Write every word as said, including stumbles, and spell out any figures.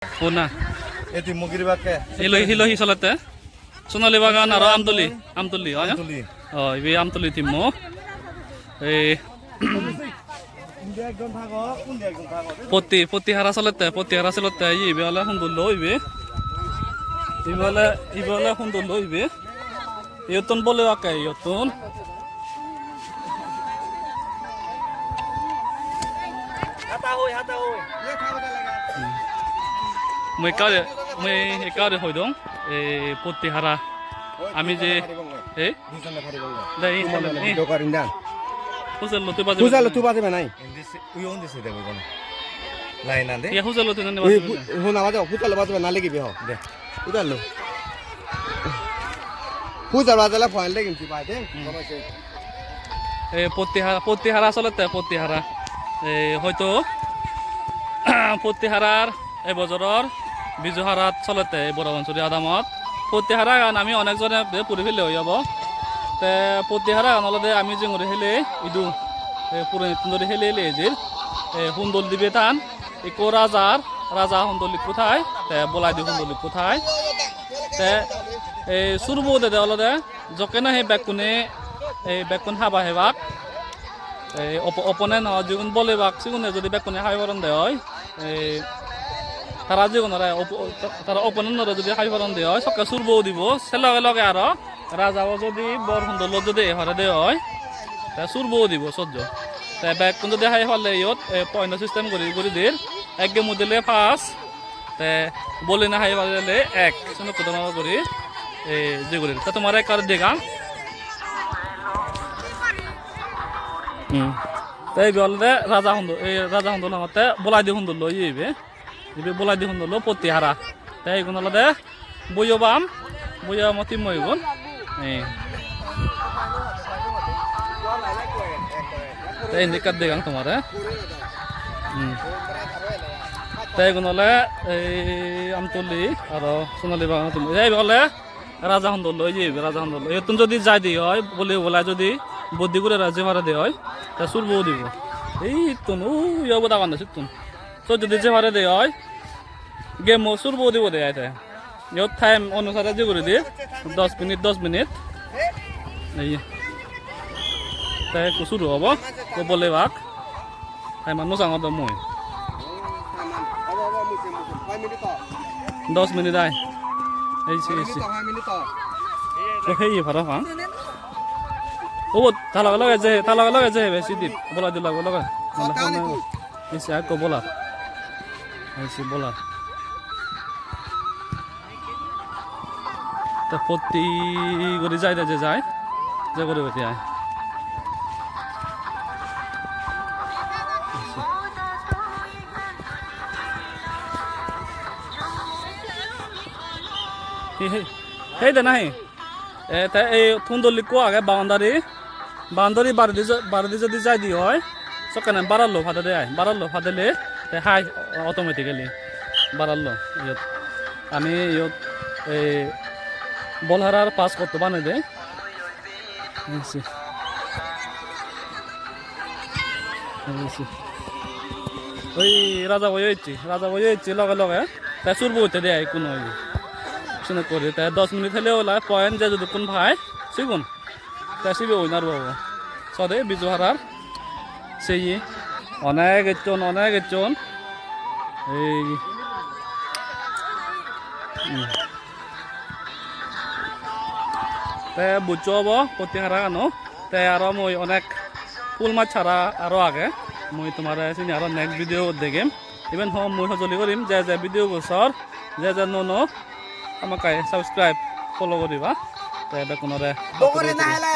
Hona. Ei team-mo giribakke. Hilo, hilo hi solette? Sonali Bagan aro Amtuli. Amtuli, oi? Amtuli. Oh, ibe Amtuli team-mo. Ei. Indi ekjon thago, undi ekjon thago. Potti, potti hara solette, potti hara solette. Iye, ibe ole hundullo ibe. Ibe ole, ibe ole hundullo ibe. Iyottun bole bakke, iyottun. Hata hoi, hata hoi. Hmm. Mui ekka, mui ekka hoi dong. E, potti hara. Ami je, e? Dei, dei, dei. Video karin dan. Husel lo tui baje. Husel lo tui baje nai. Uyo undi se debo kono. Line ande. Ya, husel lo tui nande. Uyo baje. Hu-, huna baje, husel lo baje na legi be ho. De. Husel lo. Husel baje la point legi ti bai de. Hmm. Kono se. E, potti ha-, potti hara solette, potti hara. E, hoito potti harar ei bojoror Biju harat solette ei Borapansuri adamot. Potti haragan ami onek jone be puri pele oi obo. Te potti haragan olode ami jinguri hele idu. E, puronittun dori hele hele ejir. E, hundol dibe tan. Ikko rajar, raja hundol ikko thai. Te bolaidi hundol ikko thai. Te ei surbo dede olode jokke nahi bekkune, ei bekkun haba hebak. Ei op-, opponent o jigun bolebak sigune jodi bekkune habi paron de oi. Ei tara jigunore op-, tara opponent ore jodi habi paron de oi, sokke surbo udibo. Se loge loge aro rajabo jodi bor hundolot jodi ei pare de oi, te surbo udibo sojjo. Te bekkun jodi habi parle iyot, ei point system guri, guri dir. Ek game udile pass. Te boli na hai pare le ek, seno koto no guri, e, je guri. Te tomare ekka degang. Hmm. Te ibe olode raja hundo, e, raja hundo hongotte bolaidi hundo loi ibe. Ibe bolaidi hundo lo potti hara. Te igun olode boyo bam, boyo bam team mo igun. Eh. Te indi ekka degang tomare. Hmm. Te igun ole ei Amtuli aro Sonali Bagan team. Ei ibe ole raja hundo loi, ibe raja hundo loi. Iyottun jodi jai de oi, boli bolai jodi bodi guri raji pare de oi, te surbo udibo. Ei ittun, ui, obo dagan de sittun. Sot jodi je pare de oi, game-o surbo udibo de ai te. Iyot time onusare je guri de, dos minute, dos minute. Ei. Te ekko suru obo, ekko bolebak. Time-an no sangor do mui. Dos minute ai. Ei se, ei se. To heye parapang. Obot, ta loge loge je, ta loge loge je, besi dip. Bola di loge loge. Ei se ekko bola. Ei se bola. Te potti guri jai de je jai. Je guri guri ai. He, he. Hei de nahi. E, te ei thundol ikko age boundary. Boundary baredi jo-, baredi jodi jaide oi, sokkene barallo padede ai. Barallo padele te hai automatically barallo iyot. Ami iyot ei bol harar pass korto banede. Ei se. Ei se. Oi raja boyo ecche, raja boyo ecche loge loge. Te surbo utte de ai ikko noi. Sene guri te dos minute hele ola point je jodokkun pai sigun. Te sibe winner obo. Sode Biju harar. Seye. Onek ecchon, onek ecchon. Ei. Hmm. Te buccho obo, potti haragano. Te aro mui onek phul mach hara aro age. Mui tomare sini aro next video degem. Iben hom mui hojoli gorim, je je video bo sor, je je nuo nuo hamakkai subscribe, follow guriba. Te bekkunore Dogore na hele.